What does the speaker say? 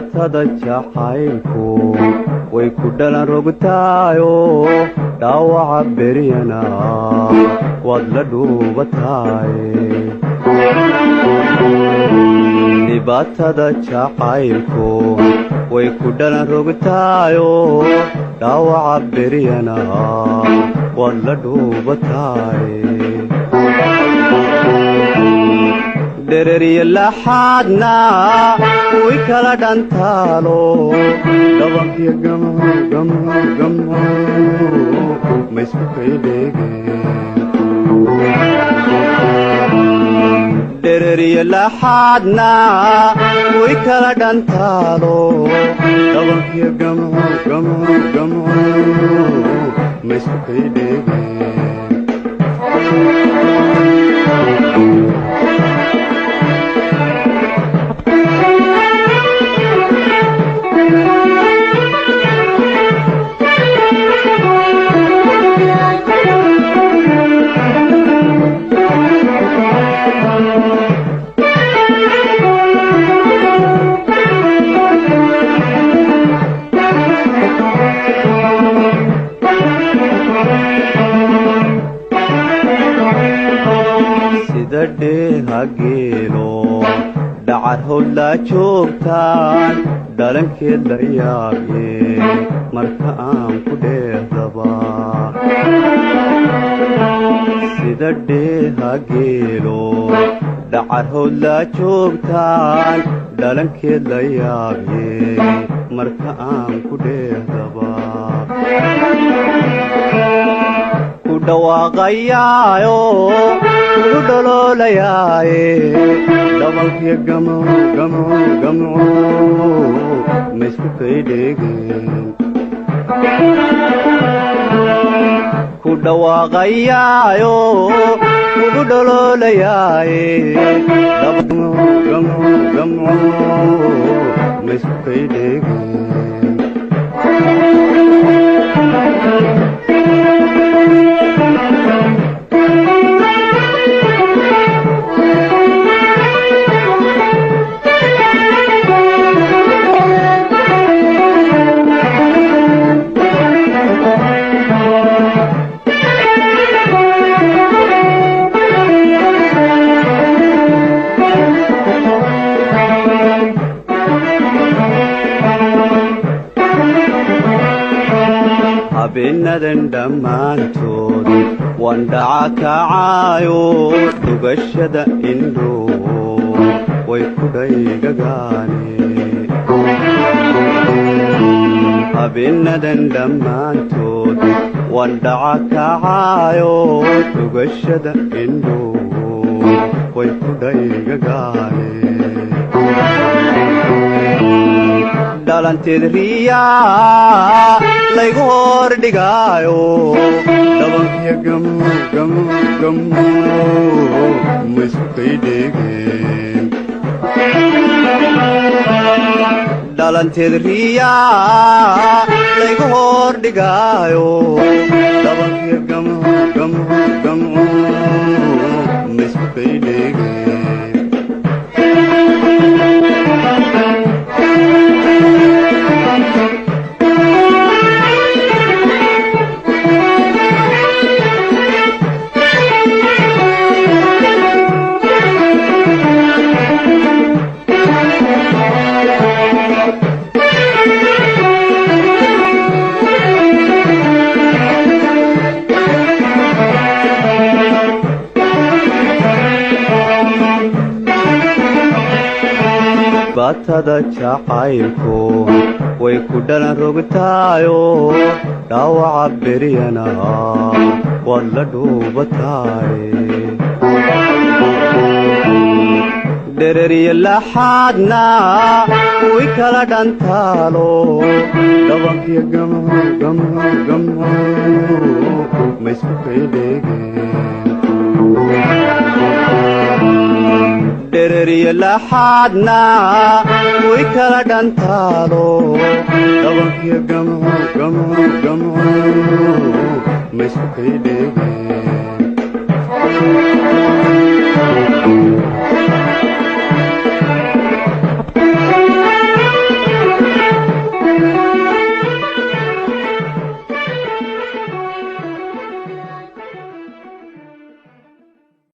Dhibaatada jacaylku way ku dhalan rogtaayo, dhaawaca beryana waad la dhuubataay. Dhibaatada jacaylku way ku dhalan rogtaayo, dhaawaca beryana waad la dhuubataay. Dhereriyo laxaadna way kala dhantaalo, dhabankiyo gamco gamco gamco ma isku kaydheegeen. Dhereriyo laxaadna way kala dhantaalo, dhabankiyo gamco gamco gamco ma isku kaydheegeen. Sida dheeha geelo dhacar howdlaa joogtaan, dhalankeed la yaabye marka aan ku dheehdaba. Sida dheeha geelo dhacar howdlaa joogtaan, dhalankeed la yaabye marka aan ku dheehdaba. Ku dhawaaqayaayo kugu dholoolayaaye, dhabalkiyo gamco gamco gamco ma isku kaydheegeen. Ku dhawaaqayaayo kugu dholoolayaaye, gamco gamco gamco ma isku kaydheegeen. Habeenadan dhammaantood waan dhaca kacaayo, dhugashada indho way ku dhaygagaane. Habeenadan dhammaantood waan dhaca kacaayo, dhugashada indho way ku dhaygagaane. Dhalanteed riyaa laygu hor dhigaayo, dhabankiyo gamco gamco gamco ma isku kaydheegeen. Dhalanteed riyaa laygu hor dhigaayo, dhabankiyo gamco gamco gamco ma isku kaydheegeen. Dhibaatada jacaylku way ku dhalan rogtaayo, dhaawaca beryana waad la dhuubataay. Dhereriyo laxaadna way kala dhantaalo, dhabankiyo gamco gamco gamco ma isku kaydheegeen. Dhereriyo laxaadna way kala dhantaalo, dhabankiyo gamco gamco gamco ma isku kaydheegeen.